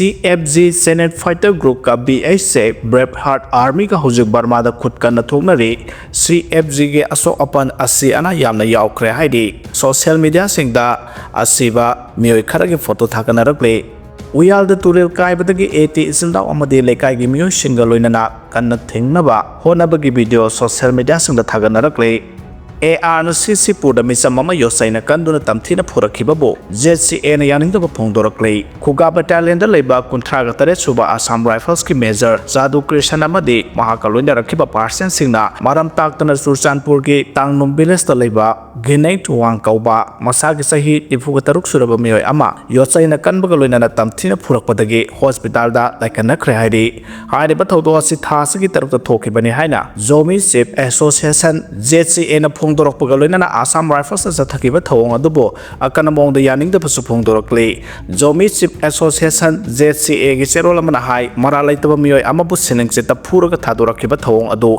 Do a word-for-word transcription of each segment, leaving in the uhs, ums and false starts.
C F G Channel Fighter Groupꯀ B H A Brave Heart Armyꯒ ꯍꯧꯖꯤꯛ ꯕꯔꯃꯥꯗ ꯈꯨꯠ ꯀꯟꯅ ꯊꯣꯛꯅꯔꯤ꯫ C F Gꯒꯤ ꯑꯁꯣꯛ ꯑꯄꯟ ꯑꯁꯤ ꯑꯅꯥ ꯌꯥꯝꯅ ꯌꯥꯎꯈ꯭ꯔꯦ ꯍꯥꯏꯔꯤ꯫ ꯁꯣꯁꯤꯌꯦꯜ ꯃꯤꯗꯤꯌꯥꯁꯤꯡꯗ ꯑꯁꯤꯕ ꯃꯤꯑꯣꯏ ꯈꯔꯒꯤ ꯐꯣꯇꯣ ꯊꯥꯒꯠꯅꯔꯛꯂꯤ꯫ ꯎꯌꯥꯜꯗ ꯇꯨꯔꯦꯜ ꯀꯥꯏꯕꯗꯒꯤ AT ꯏꯆꯤꯜ ꯏꯅꯥꯎ ꯑꯃꯗꯤ ꯂꯩꯀꯥꯏꯒꯤ ꯃꯤꯑꯣꯏꯁꯤꯡꯒ ꯂꯣꯏꯅꯅ ꯀꯟꯅ ꯊꯦꯡꯅꯕ ꯍꯣꯠꯅꯕꯒꯤ ꯚꯤꯗꯤꯑꯣ ꯁꯣꯁꯤꯌꯦꯜ ꯃꯤꯗꯤꯌꯥꯁꯤꯡꯗ ꯊꯥꯒꯠꯅꯔꯛꯂꯤ꯫ ARꯅ ꯁꯤꯁꯤꯄꯨꯔꯗ ꯃꯤꯆꯝ ꯑꯃ ꯌꯣꯠꯆꯩꯅ ꯀꯟꯗꯨꯅ ꯇꯝꯊꯤꯅ ꯐꯨꯔꯛꯈꯤꯕꯕꯨ ZCAꯅ ꯌꯥꯅꯤꯡꯗꯕ ꯐꯣꯡꯗꯣꯔꯛꯂꯤ꯫ ꯈꯨꯒꯥ ꯕꯦꯇꯥꯂꯤꯌꯟꯗ ꯂꯩꯕ ꯀꯨꯟꯊ꯭ꯔꯥꯒ ꯇꯔꯦꯠ ꯁꯨꯕ ꯑꯁꯥꯝ ꯔꯥꯏꯐꯜꯁꯀꯤ ꯃꯦꯖꯔ ꯖꯥꯗꯨ ꯀ꯭ꯔꯤꯁꯟ ꯑꯃꯗꯤ ꯃꯍꯥꯛꯀ ꯂꯣꯏꯅꯔꯛꯈꯤꯕ ꯄꯥꯔꯁꯟꯁꯤꯡꯅ ꯃꯔꯝ ꯇꯥꯛꯇꯅ ꯆꯨꯔꯆꯥꯟꯄꯨꯔꯒꯤ ꯇꯥꯡꯅꯨꯝ ꯚꯤꯂꯦꯖꯇ ꯂꯩꯕ ꯒꯤꯅꯩ ꯋꯥꯡ ꯀꯧꯕ ꯃꯁꯥꯒꯤ ꯆꯍꯤ ꯅꯤꯐꯨꯒ ꯇꯔꯨꯛ ꯁꯨꯔꯕ ꯃꯤꯑꯣꯏ ꯑꯃ ꯌꯣꯠꯆꯩꯅ ꯀꯟꯕꯒ ꯂꯣꯏꯅꯅ ꯇꯝꯊꯤꯅ ꯐꯨꯔꯛꯄꯗꯒꯤ ꯍꯣꯁꯄꯤꯇꯥꯜꯗ ꯂꯥꯏꯀꯠꯅꯈ꯭ꯔꯦ ꯍꯥꯏꯔꯤ꯫ ꯍꯥꯏꯔꯤꯕ ꯊꯧꯗꯣꯛ ꯑꯁꯤ ꯊꯥ ꯑꯁꯤꯒꯤ ꯇꯔꯨꯛꯇ ꯊꯣꯛꯈꯤꯕꯅꯤ ꯍꯥꯏꯅ ꯖꯣꯃꯤ ꯆꯤꯐ ꯑꯦꯁꯣꯁꯤꯌꯦꯁꯟ, ZCAꯅ ꯐꯣꯡꯗꯣꯔꯛꯄꯒ ꯂꯣꯏꯅꯅ ꯑꯁꯥꯝ ꯔꯥꯏꯐꯜꯁꯅ ꯆꯠꯊꯈꯤꯕ ꯊꯧꯑꯣꯡ ꯑꯗꯨꯕꯨ ꯑꯀꯟꯕ ꯃꯑꯣꯡꯗ ꯌꯥꯅꯤꯡꯗꯕꯁꯨ ꯐꯣꯡꯗꯣꯔꯛꯂꯤ꯫ ꯖꯣꯃꯤ ꯆꯤꯐ ꯑꯦꯁꯣꯁꯤꯌꯦꯁꯟ, ZCAꯒꯤ ꯆꯦꯔꯣꯜ ꯑꯃꯅ ꯍꯥꯏ, ꯃꯔꯥꯜ ꯂꯩꯇꯕ ꯃꯤꯑꯣꯏ ꯑꯃꯕꯨ ꯁꯤꯅꯤꯡꯆꯤꯠꯇ ꯐꯨꯔꯒ ꯊꯥꯗꯣꯔꯛꯈꯤꯕ ꯊꯧꯑꯣꯡ ꯑꯗꯨ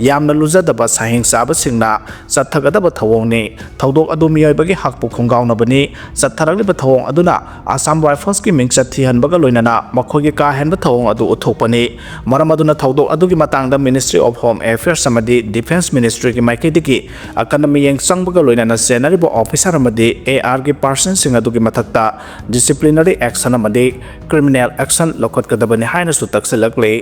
ꯌꯥꯝꯅ ꯂꯨꯖꯗꯕ ꯁꯥꯍꯤꯡ ꯆꯥꯕꯁꯤꯡꯅ ꯆꯠꯊꯒꯗꯕ ꯊꯧꯑꯣꯡꯅꯤ꯫ ꯊꯧꯗꯣꯛ ꯑꯗꯨ ꯃꯤꯑꯣꯏꯕꯒꯤ ꯍꯛꯄꯨ ꯈꯣꯡꯒꯥꯎꯅꯕꯅꯤ꯫ ꯆꯠꯊꯔꯛꯂꯤꯕ ꯊꯧꯑꯣꯡ ꯑꯗꯨꯅ ꯑꯁꯥꯝ ꯔꯥꯏꯐꯜꯁꯀꯤ ꯃꯤꯡꯆꯠ ꯊꯤꯍꯟꯕꯒ ꯂꯣꯏꯅꯅ ꯃꯈꯣꯏꯒꯤ ꯀꯥ ꯍꯦꯟꯕ ꯊꯧꯑꯣꯡ ꯑꯗꯨ ꯎꯠꯊꯣꯛꯄꯅꯤ꯫ ꯃꯔꯝ ꯑꯗꯨꯅ ꯊꯧꯗꯣꯛ ꯑꯗꯨꯒꯤ ꯃꯇꯥꯡꯗ Ministry of Home Affairs ꯑꯃꯗꯤ Defence Ministryꯒꯤ ꯃꯥꯏꯀꯩꯗꯒꯤ ꯑꯀꯟꯕ ꯃꯤꯠꯌꯦꯡ ꯆꯪꯕꯒ ꯂꯣꯏꯅꯅ ꯆꯦꯟꯅꯔꯤꯕ officer ꯑꯃꯗꯤ ARꯒꯤ personꯁꯤꯡ ꯑꯗꯨꯒꯤ ꯃꯊꯛꯇ disciplinary action ꯑꯃꯗꯤ criminal action ꯂꯧꯈꯠꯀꯗꯕꯅꯤ ꯍꯥꯏꯅꯁꯨ ꯇꯛꯁꯤꯜꯂꯛꯂꯤ꯫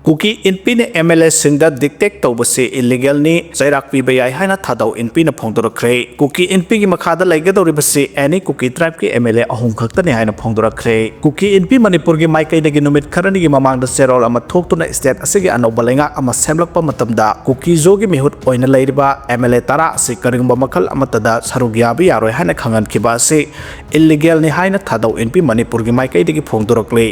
ꯀꯨꯀꯤ ꯏꯟꯄꯤꯅ MLAꯁꯤꯡꯗ dictate ꯇꯧꯕꯁꯤ illegalꯅꯤ, ꯆꯩꯔꯥꯛ ꯄꯤꯕ ꯌꯥꯏ ꯍꯥꯏꯅ ꯊꯥꯗꯧ ꯏꯟꯄꯤꯅ ꯐꯣꯡꯗꯣꯔꯛꯈ꯭ꯔꯦ꯫ ꯀꯨꯀꯤ ꯏꯟꯄꯤꯒꯤ ꯃꯈꯥꯗ ꯂꯩꯒꯗꯧꯔꯤꯕꯁꯤ any ꯀꯨꯀꯤ tribeꯀꯤ MLA ꯑꯍꯨꯝ ꯈꯛꯇꯅꯤ ꯍꯥꯏꯅ ꯐꯣꯡꯗꯣꯔꯛꯈ꯭ꯔꯦ꯫ ꯀꯨꯀꯤ ꯏꯟꯄꯤ ꯃꯅꯤꯄꯨꯔꯒꯤ ꯃꯥꯏꯀꯩꯗꯒꯤ ꯅꯨꯃꯤꯠ ꯈꯔꯅꯤꯒꯤ ꯃꯃꯥꯡꯗ ꯆꯦꯔꯣꯜ ꯑꯃ ꯊꯣꯛꯇꯨꯅ state ꯑꯁꯤꯒꯤ ꯑꯅꯧꯕ ꯂꯩꯉꯥꯛ ꯑꯃ ꯁꯦꯝꯂꯛꯄ ꯃꯇꯝꯗ ꯀꯨꯀꯤ ꯖꯣꯒꯤ ꯃꯤꯍꯨꯠ ꯑꯣꯏꯅ ꯂꯩꯔꯤꯕ MLA ꯇꯔꯥ ꯑꯁꯤ ꯀꯔꯤꯒꯨꯝꯕ ꯃꯈꯜ ꯑꯃꯠꯇꯗ ꯁꯔꯨꯛ ꯌꯥꯕ ꯌꯥꯔꯣꯏ ꯍꯥꯏꯅ ꯈꯪꯍꯟꯈꯤꯕ ꯑꯁꯤ illegalꯅꯤ ꯍꯥꯏꯅ ꯊꯥꯗꯧ ꯏꯟꯄꯤ ꯃꯅꯤꯄꯨꯔꯒꯤ ꯃꯥꯏꯀꯩꯗꯒꯤ ꯐꯣꯡꯗꯣꯔꯛꯂꯤ꯫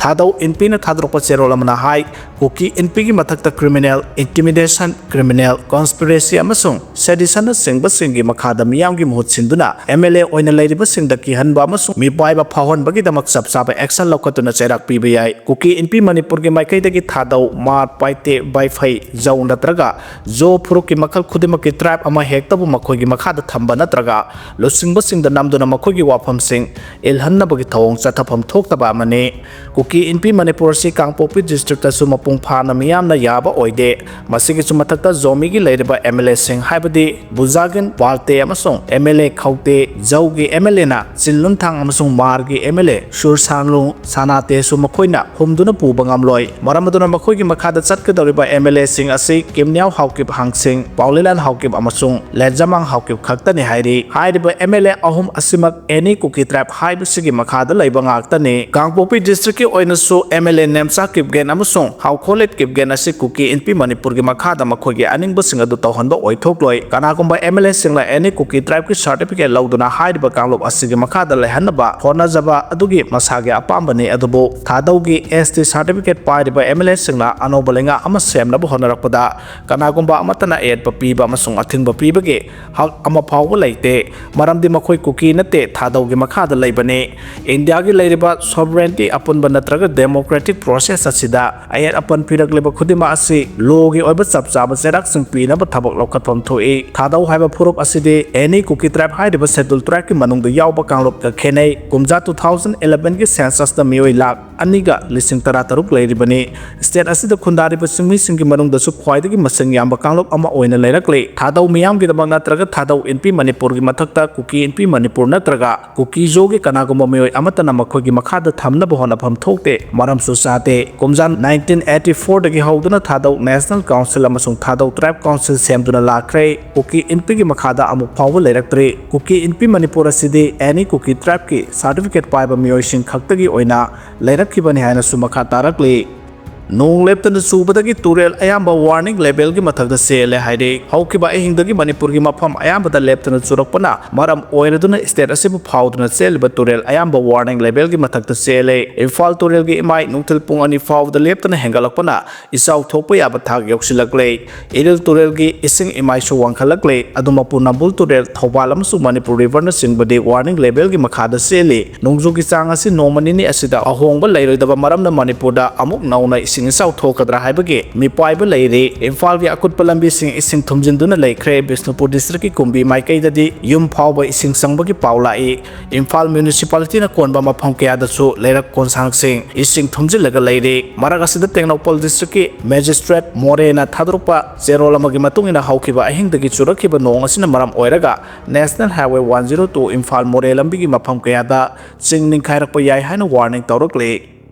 ꯊꯥꯗꯧ ꯏꯟꯄꯤꯅ ꯊꯥꯗꯣꯔꯛꯄ ꯆꯦꯔꯣꯜ ꯑꯃꯅ ꯍꯥꯏ, ꯀꯨꯀꯤ ꯏꯟꯄꯤꯒꯤ ꯃꯊꯛꯇ criminal, intimidation, criminal conspiracy ꯑꯃꯁꯨꯡ seditionꯅꯆꯤꯡꯕꯁꯤꯡꯒꯤ ꯃꯈꯥꯗ ꯃꯤꯌꯥꯝꯒꯤ ꯃꯍꯨꯠ ꯁꯤꯟꯗꯨꯅ MLA ꯑꯣꯏꯅ ꯂꯩꯔꯤꯕꯁꯤꯡꯗ ꯀꯤꯍꯟꯕ ꯑꯃꯁꯨꯡ ꯃꯤꯄꯥꯏꯕ ꯐꯥꯎꯍꯟꯕꯒꯤꯗꯃꯛ ꯆꯞ ꯆꯥꯕ action ꯂꯧꯈꯠꯇꯨꯅ ꯆꯩꯔꯥꯛ ꯄꯤꯕ ꯌꯥꯏ꯫ ꯀꯨꯀꯤ ꯏꯟꯄꯤ ꯃꯅꯤꯄꯨꯔꯒꯤ ꯃꯥꯏꯀꯩꯗꯒꯤ ꯊꯥꯗꯧ, ꯃꯥꯔ, ꯄꯥꯏꯇꯦ, ꯕꯥꯏꯐꯩ, ꯖꯧ ꯅꯠꯇ꯭ꯔꯒ ꯖꯣ ꯐꯨꯔꯨꯞꯀꯤ ꯃꯈꯜ ꯈꯨꯗꯤꯡꯃꯛꯀꯤ tribe ꯑꯃ ꯍꯦꯛꯇꯕꯨ ꯃꯈꯣꯏꯒꯤ ꯃꯈꯥꯗ ꯊꯝꯕ ꯅꯠꯇ꯭ꯔꯒ ꯂꯨꯆꯤꯡꯕꯁꯤꯡꯗ ꯅꯝꯗꯨꯅ ꯃꯈꯣꯏꯒꯤ ꯋꯥꯐꯝꯁꯤꯡ ꯏꯜꯍꯟꯅꯕꯒꯤ ꯊꯧꯑꯣꯡ ꯆꯠꯊꯐꯝ ꯊꯣꯛꯇꯕ ꯑꯃꯅꯤ꯫ ꯀꯨꯀꯤ ꯏꯟꯄꯤ ꯃꯅꯤꯄꯨꯔ ꯑꯁꯤ ꯀꯥꯡꯄꯣꯛꯄꯤ districtꯇꯁꯨ ꯃꯄꯨꯡ ꯐꯥꯅ ꯃꯤꯌꯥꯝꯅ ꯌꯥꯕ ꯑꯣꯏꯗꯦ꯫ ꯃꯁꯤꯒꯤꯁꯨ ꯃꯊꯛꯇ ꯖꯣꯃꯤꯒꯤ ꯂꯩꯔꯤꯕ MLAꯁꯤꯡ, ꯍꯥꯏꯕꯗꯤ ꯕꯨꯖꯥꯒꯤꯟ, ꯄꯥꯜꯇꯦ ꯑꯃꯁꯨꯡ MLA ꯈꯧꯇꯦ, ꯖꯧꯒꯤ MLAꯅ ꯆꯤꯟ ꯂꯨꯟꯊꯥꯡ ꯑꯃꯁꯨꯡ ꯃꯥꯔꯒꯤ MLA ꯁꯨꯔꯁꯥꯟꯂꯨ ꯁꯥꯅꯥꯇꯦꯁꯨ ꯃꯈꯣꯏꯅ ꯍꯨꯝꯗꯨꯅ ꯄꯨꯕ ꯉꯝꯂꯣꯏ꯫ ꯃꯔꯝ ꯑꯗꯨꯅ ꯃꯈꯣꯏꯒꯤ ꯃꯈꯥꯗ ꯆꯠꯀꯗꯧꯔꯤꯕ MLAꯁꯤꯡ ꯑꯁꯤ ꯀꯤꯝꯅꯤꯌꯥꯎ ꯍꯥꯎꯀꯤꯞ ꯍꯥꯡꯁꯤꯡ, ꯄꯥꯎꯂꯤꯂꯥꯜ ꯍꯥꯎꯀꯤꯞ ꯑꯃꯁꯨꯡ ꯂꯦꯟꯖꯥꯃꯥꯡ ꯍꯥꯎꯀꯤꯞ ꯈꯛꯇꯅꯤ ꯍꯥꯏꯔꯤ꯫ ꯍꯥꯏꯔꯤꯕ MLA ꯑꯍꯨꯝ ꯑꯁꯤꯃꯛ any Kuki tribe ꯍꯥꯏꯕꯁꯤꯒꯤ ꯃꯈꯥꯗ ꯂꯩꯕ ꯉꯥꯛꯇꯅꯤ꯫ ꯀꯥꯡꯄꯣꯛꯄꯤ districtꯀꯤ ꯑꯣꯏꯅꯁꯨ MLA ꯅꯦꯝꯆꯥ ꯀꯤꯞꯒꯦꯟ ꯑꯃꯁꯨꯡ ꯍꯥꯎꯈꯣꯂꯤꯠ ꯀꯤꯞꯒꯦꯟ ꯑꯁꯤ ꯀꯨꯀꯤ ꯏꯟꯄꯤ ꯃꯅꯤꯄꯨꯔꯒꯤ ꯃꯈꯥꯗ ꯃꯈꯣꯏꯒꯤ ꯑꯅꯤꯡꯕꯁꯤꯡ ꯑꯗꯨ ꯇꯧꯍꯟꯕ ꯑꯣꯏꯊꯣꯛꯂꯣꯏ꯫ ꯀꯅꯥꯒꯨꯝꯕ MLAꯁꯤꯡꯅ any Kuki tribeꯀꯤ certificate ꯂꯧꯗꯨꯅ ꯍꯥꯏꯔꯤꯕ ꯀꯥꯡꯂꯨꯞ ꯑꯁꯤꯒꯤ ꯃꯈꯥꯗ ꯂꯩꯍꯟꯅꯕ ꯍꯣꯠꯅꯖꯕ ꯑꯗꯨꯒꯤ ꯃꯁꯥꯒꯤ ꯑꯄꯥꯝꯕꯅꯤ, ꯑꯗꯨꯕꯨ ꯊꯥꯗꯧꯒꯤ ST certificate ꯄꯥꯏꯔꯤꯕ MLAꯁꯤꯡꯅ ꯑꯅꯧꯕ ꯂꯩꯉꯥꯛ ꯑꯃ ꯁꯦꯝꯅꯕ ꯍꯣꯠꯅꯔꯛꯄꯗ ꯀꯅꯥꯒꯨꯝꯕ ꯑꯃꯠꯇꯅ ꯑꯌꯦꯠꯄ ꯄꯤꯕ ꯑꯃꯁꯨꯡ ꯑꯊꯤꯡꯕ ꯄꯤꯕꯒꯤ ꯍꯛ ꯑꯃ ꯐꯥꯎꯕ ꯂꯩꯇꯦ, ꯃꯔꯝꯗꯤ ꯃꯈꯣꯏ ꯀꯨꯀꯤ ꯅꯠꯇꯦ, ꯊꯥꯗꯧꯒꯤ ꯃꯈꯥꯗ ꯂꯩꯕꯅꯤ꯫ ꯏꯟꯗꯤꯌꯥꯒꯤ ꯂꯩꯔꯤꯕ sovereignty ꯑꯄꯨꯟꯕ ꯅꯠꯇ꯭ꯔꯒ democratic process ꯑꯁꯤꯗ ꯑꯌꯦꯠ ꯑꯄꯟ ꯄꯤꯔꯛꯂꯤꯕ ꯈꯨꯗꯤꯡꯃꯛ ꯑꯁꯤ lawꯒꯤ ꯑꯣꯏꯕ ꯆꯞ ꯆꯥꯕ ꯆꯩꯔꯥꯛꯁꯤꯡ ꯄꯤꯅꯕ ꯊꯕꯛ ꯂꯧꯈꯠꯐꯝ ꯊꯣꯛꯏ꯫ ꯊꯥꯗꯧ ꯍꯥꯏꯕ ꯐꯨꯔꯨꯞ ꯑꯁꯤꯗꯤ any Kuki tribe ꯍꯥꯏꯔꯤꯕ schedule tribeꯀꯤ ꯃꯅꯨꯡꯗ ꯌꯥꯎꯕ ꯀꯥꯡꯂꯨꯞꯀ ꯈꯦꯠꯅꯩ꯫ ꯀꯨꯝꯖꯥ two thousand elevenꯒꯤ censusꯇ ꯃꯤꯑꯣꯏ ꯂꯥꯈ ꯑꯅꯤꯒ ꯂꯤꯁꯤꯡ ꯇꯔꯥ ꯇꯔꯨꯛ ꯂꯩꯔꯤꯕꯅꯤ꯫ State ꯑꯁꯤꯗ ꯈꯨꯟꯗꯥꯔꯤꯕ ꯆꯤꯡꯃꯤꯁꯤꯡꯒꯤ ꯃꯅꯨꯡꯗꯁꯨ ꯈ꯭ꯋꯥꯏꯗꯒꯤ ꯃꯁꯤꯡ ꯌꯥꯝꯕ ꯀꯥꯡꯂꯨꯞ ꯑꯃ ꯑꯣꯏꯅ ꯂꯩꯔꯛꯂꯤ꯫ ꯊꯥꯗꯧ ꯃꯤꯌꯥꯝꯒꯤꯗꯃꯛ ꯅꯠꯇ꯭ꯔꯒ ꯊꯥꯗꯧ ꯏꯟꯄꯤ ꯃꯅꯤꯄꯨꯔꯒꯤ ꯃꯊꯛꯇ ꯀꯨꯀꯤ ꯏꯟꯄꯤ ꯃꯅꯤꯄꯨꯔ ꯅꯠꯇ꯭ꯔꯒ ꯀꯨꯀꯤ ꯖꯣꯒꯤ ꯀꯅꯥꯒꯨꯝꯕ ꯃꯤꯑꯣꯏ ꯑꯃꯠꯇꯅ ꯃꯈꯣꯏꯒꯤ ꯃꯈꯥꯗ ꯊꯝꯅꯕ ꯍꯣꯠꯅꯐꯝ ꯊꯣꯛꯇꯦ꯫ ꯃꯔꯝꯁꯨ ꯆꯥꯗꯦ꯫ ꯀꯨꯝꯖꯥ nineteen eighty fourꯗꯒꯤ ꯍꯧꯗꯨꯅ ꯊꯥꯗꯧ National Council ꯑꯃꯁꯨꯡ ꯊꯥꯗꯧ Tribe Council ꯁꯦꯝꯗꯨꯅ ꯂꯥꯛꯈ꯭ꯔꯦ꯫ ꯀꯨꯀꯤ ꯏꯟꯄꯤꯒꯤ ꯃꯈꯥꯗ ꯑꯃꯨꯛ ꯐꯥꯎꯕ ꯂꯩꯔꯛꯇ꯭ꯔꯤ꯫ ꯀꯨꯀꯤ ꯏꯟꯄꯤ ꯃꯅꯤꯄꯨꯔ ꯑꯁꯤꯗꯤ any Kuki tribeꯀꯤ certificate ꯄꯥꯏꯕ ꯃꯤꯑꯣꯏꯁꯤꯡ ꯈꯛꯇꯒꯤ ꯑꯣꯏꯅ ꯂꯩꯔꯛꯈꯤꯕꯅꯤ ꯍꯥꯏꯅꯁꯨ ꯃꯈꯥ ꯇꯥꯔꯛꯂꯤ꯫ ꯅꯣꯡ ꯂꯦꯞꯇꯅ ꯆꯨꯕꯗꯒꯤ ꯇꯨꯔꯦꯜ ꯑꯌꯥꯝꯕ warning levelꯒꯤ ꯃꯊꯛꯇ ꯆꯦꯜꯂꯦ ꯍꯥꯏꯔꯤ꯫ ꯍꯧꯈꯤꯕ ꯑꯍꯤꯡꯗꯒꯤ ꯃꯅꯤꯄꯨꯔꯒꯤ ꯃꯐꯝ ꯑꯌꯥꯝꯕꯗ ꯂꯦꯞꯇꯅ ꯆꯨꯔꯛꯄꯅ ꯃꯔꯝ ꯑꯣꯏꯔꯗꯨꯅ state ꯑꯁꯤꯕꯨ ꯐꯥꯎꯗꯨꯅ ꯆꯦꯜꯂꯤꯕ ꯇꯨꯔꯦꯜ ꯑꯌꯥꯝꯕ warning levelꯒꯤ ꯃꯊꯛꯇ ꯆꯦꯜꯂꯦ꯫ ꯏꯝꯐꯥꯜ ꯇꯨꯔꯦꯜꯒꯤ ꯏꯃꯥꯏ ꯅꯨꯡꯊꯤꯜ ꯄꯨꯡ ꯑꯅꯤ ꯐꯥꯎꯕꯗ ꯂꯦꯞꯇꯅ ꯍꯦꯟꯒꯠꯂꯛꯄꯅ ꯏꯆꯥꯎ ꯊꯣꯛꯄ ꯌꯥꯕ ꯊꯥꯛ ꯌꯧꯁꯤꯜꯂꯛꯂꯦ꯫ ꯏꯔꯤꯜ ꯇꯨꯔꯦꯜꯒꯤ ꯏꯁꯤꯡ ꯏꯃꯥꯏꯁꯨ ꯋꯥꯡꯈꯠꯂꯛꯂꯦ꯫ ꯑꯗꯨꯃꯛꯄꯨ ꯅꯝꯕꯨꯜ ꯇꯨꯔꯦꯜ, ꯊꯧꯕꯥꯜ ꯑꯃꯁꯨꯡ ꯃꯅꯤꯄꯨꯔ riverꯅꯆꯤꯡꯕꯗꯤ warning levelꯒꯤ ꯃꯈꯥꯗ ꯆꯦꯜꯂꯤ꯫ ꯅꯣꯡꯖꯨꯒꯤ ꯆꯥꯡ ꯑꯁꯤ ꯅꯣꯡꯃ ꯅꯤꯅꯤ ꯑꯁꯤꯗ ꯑꯍꯣꯡꯕ ꯂꯩꯔꯣꯏꯗꯕ ꯃꯔꯝꯅ ꯃꯅꯤꯄꯨꯔꯗ ꯑꯃꯨꯛ ꯅꯧꯅ ꯏꯁꯤꯡ ꯏꯆꯥꯎ ꯊꯣꯛꯀꯗ꯭ꯔꯥ ꯍꯥꯏꯕꯒꯤ ꯃꯤꯄꯥꯏꯕ ꯂꯩꯔꯤ꯫ ꯏꯝꯐꯥꯜꯒꯤ ꯑꯀꯨꯠꯄ ꯂꯝꯕꯤꯁꯤꯡ ꯏꯁꯤꯡ ꯊꯨꯝꯖꯤꯟꯗꯨꯅ ꯂꯩꯈ꯭ꯔꯦ꯫ ꯕꯤꯁꯅꯨꯄꯨꯔ districtꯀꯤ ꯀꯨꯝꯕꯤ ꯃꯥꯏꯀꯩꯗꯗꯤ ꯌꯨꯝ ꯐꯥꯎꯕ ꯏꯁꯤꯡ ꯆꯪꯕꯒꯤ ꯄꯥꯎ ꯂꯥꯛꯏ꯫ ꯏꯝꯐꯥꯜ municipalityꯅ ꯀꯣꯟꯕ ꯃꯐꯝ ꯀꯌꯥꯗꯁꯨ ꯂꯩꯔꯛ ꯀꯣꯟꯁꯥꯡꯁꯤꯡ ꯏꯁꯤꯡ ꯊꯨꯝꯖꯤꯜꯂꯒ ꯂꯩꯔꯤ꯫ ꯃꯔꯛ ꯑꯁꯤꯗ ꯇꯦꯡꯅꯧꯄꯜ districtꯀꯤ magistrate ꯃꯣꯔꯦꯅ ꯊꯥꯗꯣꯔꯛꯄ ꯆꯦꯔꯣꯜ ꯑꯃꯒꯤ ꯃꯇꯨꯡ ꯏꯟꯅ ꯍꯧꯈꯤꯕ ꯑꯍꯤꯡꯗꯒꯤ ꯆꯨꯔꯛꯈꯤꯕ ꯅꯣꯡ ꯑꯁꯤꯅ ꯃꯔꯝ ꯑꯣꯏꯔꯒ National Highway one zero two Imphal ꯃꯣꯔꯦ ꯂꯝꯕꯤꯒꯤ ꯃꯐꯝ ꯀꯌꯥꯗ ꯆꯤꯡ ꯅꯤꯡꯈꯥꯏꯔꯛꯄ ꯌꯥꯏ ꯍꯥꯏꯅ warning ꯇꯧꯔꯛꯂꯤ꯫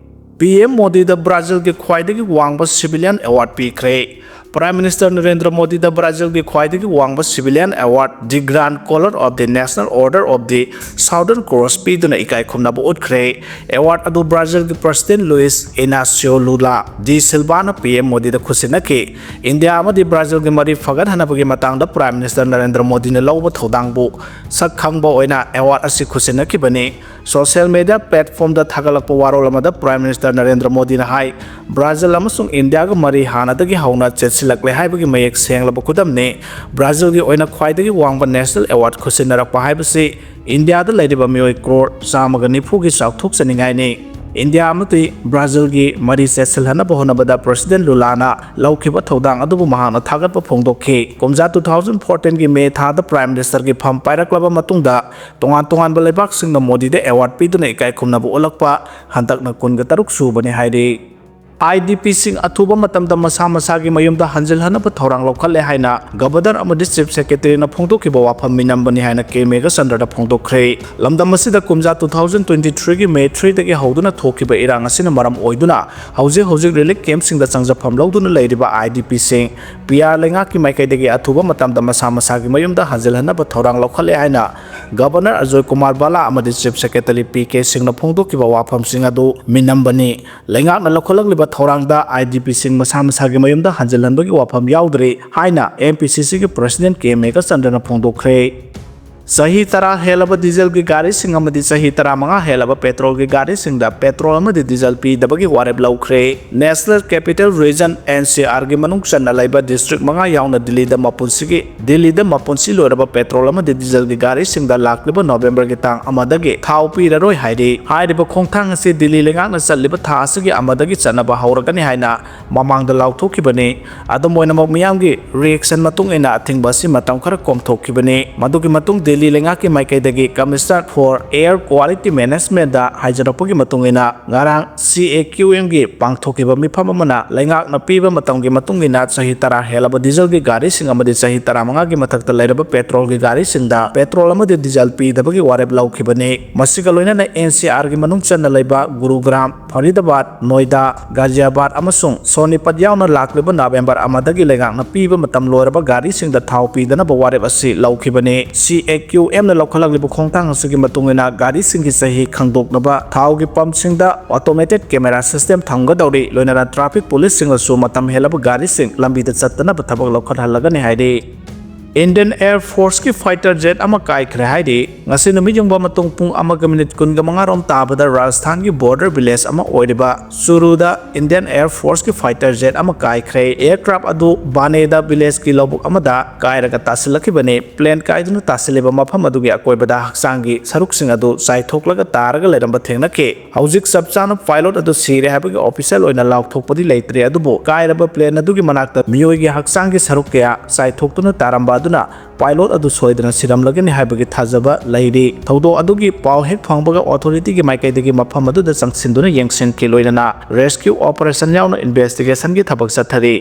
P M ꯃꯣꯗꯤꯗ ꯕ꯭ꯔꯥꯖꯤꯜꯒꯤ ꯈ꯭ꯋꯥꯏꯗꯒꯤ ꯋꯥꯡꯕ civilian award ꯄꯤꯈ꯭ꯔꯦ꯫ Prime Minister ꯅꯔꯦꯟꯗ꯭ꯔ ꯃꯣꯗꯤꯗ ꯕ꯭ꯔꯥꯖꯤꯜꯒꯤ ꯈ꯭ꯋꯥꯏꯗꯒꯤ ꯋꯥꯡꯕ civilian award, the Grand Collar of the National Order of the Southern Cross ꯄꯤꯗꯨꯅ ꯏꯀꯥꯏ ꯈꯨꯝꯅꯕ ꯎꯠꯈ꯭ꯔꯦ꯫ Award ꯑꯗꯨ ꯕ꯭ꯔꯥꯖꯤꯜꯒꯤ President Luiz Inacio Lula da Silvaꯅ P M ꯃꯣꯗꯤꯗ ꯈꯨꯠꯁꯤꯟꯅꯈꯤ꯫ ꯏꯟꯗꯤꯌꯥ ꯑꯃꯗꯤ ꯕ꯭ꯔꯥꯖꯤꯜꯒꯤ ꯃꯔꯤ ꯐꯒꯠꯍꯟꯅꯕꯒꯤ ꯃꯇꯥꯡꯗ Prime Minister ꯅꯔꯦꯟꯗ꯭ꯔ ꯃꯣꯗꯤꯅ ꯂꯧꯕ ꯊꯧꯗꯥꯡꯕꯨ ꯁꯛ ꯈꯪꯕ ꯑꯣꯏꯅ award ꯑꯁꯤ ꯈꯨꯠꯁꯤꯟꯅꯈꯤꯕꯅꯤ꯫ Social media platformꯗ ꯊꯥꯒꯠꯂꯛꯄ ꯋꯥꯔꯣꯜ ꯑꯃꯗ Prime Minister ꯅꯔꯦꯟꯗ꯭ꯔ ꯃꯣꯗꯤꯅ ꯍꯥꯏ, ꯕ꯭ꯔꯥꯖꯤꯜ ꯑꯃꯁꯨꯡ ꯏꯟꯗꯤꯌꯥꯒ ꯃꯔꯤ ꯍꯥꯟꯅꯗꯒꯤ ꯍꯧꯅ ꯆꯦꯠꯁꯤꯜꯂꯛꯂꯦ ꯍꯥꯏꯕꯒꯤ ꯃꯌꯦꯛ ꯁꯦꯡꯂꯕ ꯈꯨꯗꯝꯅꯤ꯫ ꯕ꯭ꯔꯥꯖꯤꯜꯒꯤ ꯑꯣꯏꯅ ꯈ꯭ꯋꯥꯏꯗꯒꯤ ꯋꯥꯡꯕ national award ꯈꯨꯠꯁꯤꯟꯅꯔꯛꯄ ꯍꯥꯏꯕꯁꯤ ꯏꯟꯗꯤꯌꯥꯗ ꯂꯩꯔꯤꯕ ꯃꯤꯑꯣꯏ crore ꯆꯥꯝꯃꯒ ꯅꯤꯐꯨꯒꯤ ꯆꯥꯎꯊꯣꯛꯆꯅꯤꯡꯉꯥꯏꯅꯤ꯫ ꯏꯟꯗꯤꯌꯥ ꯑꯃꯗꯤ ꯕ꯭ꯔꯥꯖꯤꯜꯒꯤ ꯃꯔꯤ ꯆꯦꯠꯁꯤꯜꯍꯟꯅꯕ ꯍꯣꯠꯅꯕꯗ President Lulaꯅ ꯂꯧꯈꯤꯕ ꯊꯧꯗꯥꯡ ꯑꯗꯨꯕꯨ ꯃꯍꯥꯛꯅ ꯊꯥꯒꯠꯄ ꯐꯣꯡꯗꯣꯛꯈꯤ꯫ ꯀꯨꯝꯖꯥ two thousand fourteenꯒꯤ May ꯊꯥꯗ Prime Ministerꯒꯤ ꯐꯝ ꯄꯥꯏꯔꯛꯂꯕ ꯃꯇꯨꯡꯗ ꯇꯣꯉꯥꯟ ꯇꯣꯉꯥꯟꯕ ꯂꯩꯕꯥꯛꯁꯤꯡꯅ ꯃꯣꯗꯤꯗ award ꯄꯤꯗꯨꯅ ꯏꯀꯥꯏ ꯈꯨꯝꯅꯕ ꯎꯠꯂꯛꯄ ꯍꯟꯗꯛꯅ ꯀꯨꯟꯒ ꯇꯔꯨꯛ ꯁꯨꯕꯅꯤ ꯍꯥꯏꯔꯤ꯫ IDPꯁꯤꯡ ꯑꯊꯨꯕ ꯃꯇꯝꯗ ꯃꯁꯥ ꯃꯁꯥꯒꯤ ꯃꯌꯨꯝꯗ ꯍꯟꯖꯤꯜꯍꯟꯅꯕ ꯊꯧꯔꯥꯡ ꯂꯧꯈꯠꯂꯦ ꯍꯥꯏꯅ Governor ꯑꯃꯗꯤ Chief Secretaryꯅ ꯐꯣꯡꯗꯣꯛꯈꯤꯕ ꯋꯥꯐꯝ ꯃꯤꯅꯝꯕꯅꯤ ꯍꯥꯏꯅ ꯀꯦ ꯃꯦꯘꯆꯟꯗ꯭ꯔꯗ ꯐꯣꯡꯗꯣꯛꯈ꯭ꯔꯦ꯫ ꯂꯝꯗꯝ ꯑꯁꯤꯗ ꯀꯨꯝꯖꯥ two thousand twenty threeꯒꯤ May threeꯗꯒꯤ ꯍꯧꯗꯨꯅ ꯊꯣꯛꯈꯤꯕ ꯏꯔꯥꯡ ꯑꯁꯤꯅ ꯃꯔꯝ ꯑꯣꯏꯗꯨꯅ ꯍꯧꯖꯤꯛ ꯍꯧꯖꯤꯛ relief campꯁꯤꯡꯗ ꯆꯪꯖꯐꯝ ꯂꯧꯗꯨꯅ ꯂꯩꯔꯤꯕ IDPꯁꯤꯡ PR ꯂꯩꯉꯥꯛꯀꯤ ꯃꯥꯏꯀꯩꯗꯒꯤ ꯑꯊꯨꯕ ꯃꯇꯝꯗ ꯃꯁꯥ ꯃꯁꯥꯒꯤ ꯃꯌꯨꯝꯗ ꯍꯟꯖꯤꯜꯍꯟꯅꯕ ꯊꯧꯔꯥꯡ ꯂꯧꯈꯠꯂꯦ ꯍꯥꯏꯅ Governor ꯑꯖꯣꯏ ꯀꯨꯃꯥꯔ ꯕꯥꯂꯥ ꯑꯃꯗꯤ Chief Secretary ꯄꯤ ꯀꯦ ꯁꯤꯡꯅ ꯐꯣꯡꯗꯣꯛꯈꯤꯕ ꯋꯥꯐꯝꯁꯤꯡ ꯑꯗꯨ ꯃꯤꯅꯝꯕꯅꯤ꯫ ꯂꯩꯉꯥꯛꯅ ꯂꯧꯈꯠꯂꯛꯂꯤꯕ ꯊꯧꯔꯥꯡꯗ IDPꯁꯤꯡ ꯃꯁꯥ ꯃꯁꯥꯒꯤ ꯃꯌꯨꯝꯗ ꯍꯟꯖꯤꯜꯍꯟꯕꯒꯤ ꯋꯥꯐꯝ ꯌꯥꯎꯗ꯭ꯔꯤ ꯍꯥꯏꯅ MPCCꯒꯤ President K Meghachandraꯅ ꯐꯣꯡꯗꯣꯛꯈ꯭ꯔꯦ꯫ ꯆꯍꯤ ꯇꯔꯥ ꯍꯦꯜꯂꯕ dieselꯒꯤ ꯒꯥꯔꯤꯁꯤꯡ ꯑꯃꯗꯤ ꯆꯍꯤ ꯇꯔꯥꯃꯉꯥ ꯍꯦꯜꯂꯕ petrolꯒꯤ ꯒꯥꯔꯤꯁꯤꯡꯗ petrol ꯑꯃꯗꯤ diesel ꯄꯤꯗꯕꯒꯤ ꯋꯥꯔꯦꯞ ꯂꯧꯈ꯭ꯔꯦ꯫ National Capital Region, NCRꯒꯤ ꯃꯅꯨꯡ ꯆꯟꯅ ꯂꯩꯕ district ꯃꯉꯥ ꯌꯥꯎꯅ ꯗꯤꯜꯂꯤꯗ ꯃꯄꯨꯟꯁꯤꯒꯤ, ꯗꯤꯜꯂꯤꯗ ꯃꯄꯨꯟꯁꯤ ꯂꯣꯏꯔꯕ petrol ꯑꯃꯗꯤ dieselꯒꯤ ꯒꯥꯔꯤꯁꯤꯡꯗ ꯂꯥꯛꯂꯤꯕ Novemberꯒꯤ ꯇꯥꯡ ꯑꯃꯗꯒꯤ ꯊꯥꯎ ꯄꯤꯔꯔꯣꯏ ꯍꯥꯏꯔꯤ꯫ ꯍꯥꯏꯔꯤꯕ ꯈꯣꯡꯊꯥꯡ ꯑꯁꯤ ꯗꯤꯜꯂꯤ ꯂꯩꯉꯥꯛꯅ ꯆꯠꯂꯤꯕ ꯊꯥ ꯑꯁꯤꯒꯤ ꯑꯃꯗꯒꯤ ꯆꯠꯅꯕ ꯍꯧꯔꯒꯅꯤ ꯍꯥꯏꯅ ꯃꯃꯥꯡꯗ ꯂꯥꯎꯊꯣꯛꯈꯤꯕꯅꯤ꯫ ꯑꯗꯨꯝ ꯑꯣꯏꯅꯃꯛ, ꯃꯤꯌꯥꯝꯒꯤ reaction ꯃꯇꯨꯡ ꯏꯟꯅ ꯑꯊꯤꯡꯕ ꯑꯁꯤ ꯃꯇꯝ ꯈꯔ ꯀꯣꯝꯊꯣꯛꯈꯤꯕꯅꯤ꯫ ꯃꯗꯨꯒꯤ ꯃꯇꯨꯡ ꯗꯤꯜꯂꯤ ꯂꯩꯉꯥꯛꯀꯤ ꯃꯥꯏꯀꯩꯗꯒꯤ Commissioner for Air Quality Managementꯗ ꯍꯥꯏꯖꯔꯛꯄꯒꯤ ꯃꯇꯨꯡ ꯏꯟꯅ, ꯉꯔꯥꯡ CAQMꯒꯤ ꯄꯥꯡꯊꯣꯛꯈꯤꯕ ꯃꯤꯐꯝ ꯑꯃꯅ ꯂꯩꯉꯥꯛꯅ ꯄꯤꯕ ꯃꯇꯝꯒꯤ ꯃꯇꯨꯡ ꯏꯟꯅ ꯆꯍꯤ ꯇꯔꯥ ꯍꯦꯜꯂꯕ dieselꯒꯤ ꯒꯥꯔꯤꯁꯤꯡ ꯑꯃꯗꯤ ꯆꯍꯤ ꯇꯔꯥꯃꯉꯥꯒꯤ ꯃꯊꯛꯇ ꯂꯩꯔꯕ petrolꯒꯤ ꯒꯥꯔꯤꯁꯤꯡꯗ petrol ꯑꯃꯗꯤ diesel ꯄꯤꯗꯕꯒꯤ ꯋꯥꯔꯦꯞ ꯂꯧꯈꯤꯕꯅꯤ꯫ ꯃꯁꯤꯒ ꯂꯣꯏꯅꯅ NCRꯒꯤ ꯃꯅꯨꯡ ꯆꯟꯅ ꯂꯩꯕ ꯒꯨꯔꯨꯒ꯭ꯔꯥꯝ, ꯐꯔꯤꯗꯥꯕꯥꯗ, ꯅꯣꯏꯗꯥ, ꯒꯥꯖꯤꯌꯥꯕꯥꯗ ꯑꯃꯁꯨꯡ ꯁꯣꯅꯤꯄꯠ ꯌꯥꯎꯅ ꯂꯥꯛꯂꯤꯕ November ꯑꯃꯗꯒꯤ ꯂꯩꯉꯥꯛꯅ ꯄꯤꯕ ꯃꯇꯝ ꯂꯣꯏꯔꯕ ꯒꯥꯔꯤꯁꯤꯡꯗ ꯊꯥꯎ ꯄꯤꯗꯅꯕ ꯋꯥꯔꯦꯞ ꯑꯁꯤ ꯂꯧꯈꯤꯕꯅꯤ꯫ CAQMꯅ ꯂꯧꯈꯠꯂꯛꯂꯤꯕ ꯈꯣꯡꯊꯥꯡ ꯑꯁꯤꯒꯤ ꯃꯇꯨꯡ ꯏꯟꯅ ꯒꯥꯔꯤꯁꯤꯡꯒꯤ ꯆꯍꯤ ꯈꯪꯗꯣꯛꯅꯕ ꯊꯥꯎꯒꯤ pumpꯁꯤꯡꯗ automated camera system ꯊꯝꯒꯗꯧꯔꯤ꯫ ꯂꯣꯏꯅꯅ traffic policeꯁꯤꯡꯅꯁꯨ ꯃꯇꯝ ꯍꯦꯜꯂꯕ ꯒꯥꯔꯤꯁꯤꯡ ꯂꯝꯕꯤꯗ ꯆꯠꯇꯅꯕ ꯊꯕꯛ ꯂꯧꯈꯠꯍꯜꯂꯒꯅꯤ ꯍꯥꯏꯔꯤ꯫ Indian Air Forceꯀꯤ fighter jet ꯑꯃ ꯀꯥꯏꯈ꯭ꯔꯦ ꯍꯥꯏꯔꯤ꯫ ꯉꯁꯤ ꯅꯨꯃꯤꯠ ꯌꯨꯡꯕ ꯃꯇꯨꯡ ꯄꯨꯡ ꯑꯃꯒ minute ꯀꯨꯟꯒ ꯃꯉꯥ ꯔꯣꯝ ꯇꯥꯕꯗ ꯔꯥꯖꯁꯊꯥꯟꯒꯤ border village ꯑꯃ ꯑꯣꯏꯔꯤꯕ ꯆꯨꯔꯨꯗ Indian Air Forceꯀꯤ fighter jet ꯑꯃ ꯀꯥꯏꯈ꯭ꯔꯦ꯫ Aircraft ꯑꯗꯨ ꯕꯥꯅꯦꯗ villageꯀꯤ ꯂꯧꯕꯨꯛ ꯑꯃꯗ ꯀꯥꯏꯔꯒ ꯇꯥꯁꯤꯜꯂꯛꯈꯤꯕꯅꯤ꯫ Plane ꯀꯥꯏꯗꯨꯅ ꯇꯥꯁꯤꯜꯂꯤꯕ ꯃꯐꯝ ꯑꯗꯨꯒꯤ ꯑꯀꯣꯏꯕꯗ ꯍꯛꯆꯥꯡꯒꯤ ꯁꯔꯨꯛꯁꯤꯡ ꯑꯗꯨ ꯆꯥꯏꯊꯣꯛꯂꯒ ꯇꯥꯔꯒ ꯂꯩꯔꯝꯕ ꯊꯦꯡꯅꯈꯤ꯫ ꯍꯧꯖꯤꯛ ꯆꯞ ꯆꯥꯅ pilot ꯑꯗꯨ ꯁꯤꯔꯦ ꯍꯥꯏꯕꯒꯤ official ꯑꯣꯏꯅ ꯂꯥꯎꯊꯣꯛꯄꯗꯤ ꯂꯩꯇ꯭ꯔꯤ, ꯑꯗꯨꯕꯨ ꯀꯥꯏꯔꯕ plane ꯑꯗꯨꯒꯤ ꯃꯅꯥꯛꯇ ꯃꯤꯑꯣꯏꯒꯤ ꯍꯛꯆꯥꯡꯒꯤ ꯁꯔꯨꯛ ꯀꯌꯥ ꯆꯥꯏꯊꯣꯛꯇꯨꯅ ꯇꯥꯔꯝꯕ ꯑꯗꯨꯅ pilot ꯑꯗꯨ ꯁꯣꯏꯗꯅ ꯁꯤꯔꯝꯂꯒꯅꯤ ꯍꯥꯏꯕꯒꯤ ꯊꯥꯖꯕ ꯂꯩꯔꯤ꯫ ꯊꯧꯗꯣꯛ ꯑꯗꯨꯒꯤ ꯄꯥꯎ ꯍꯦꯛ ꯐꯪꯕꯒ authorityꯒꯤ ꯃꯥꯏꯀꯩꯗꯒꯤ ꯃꯐꯝ ꯑꯗꯨꯗ ꯆꯪꯁꯤꯟꯗꯨꯅ ꯌꯦꯡꯁꯤꯟꯈꯤ꯫ ꯂꯣꯏꯅꯅ rescue operation ꯌꯥꯎꯅ investigationꯒꯤ ꯊꯕꯛ ꯆꯠꯊꯔꯤ꯫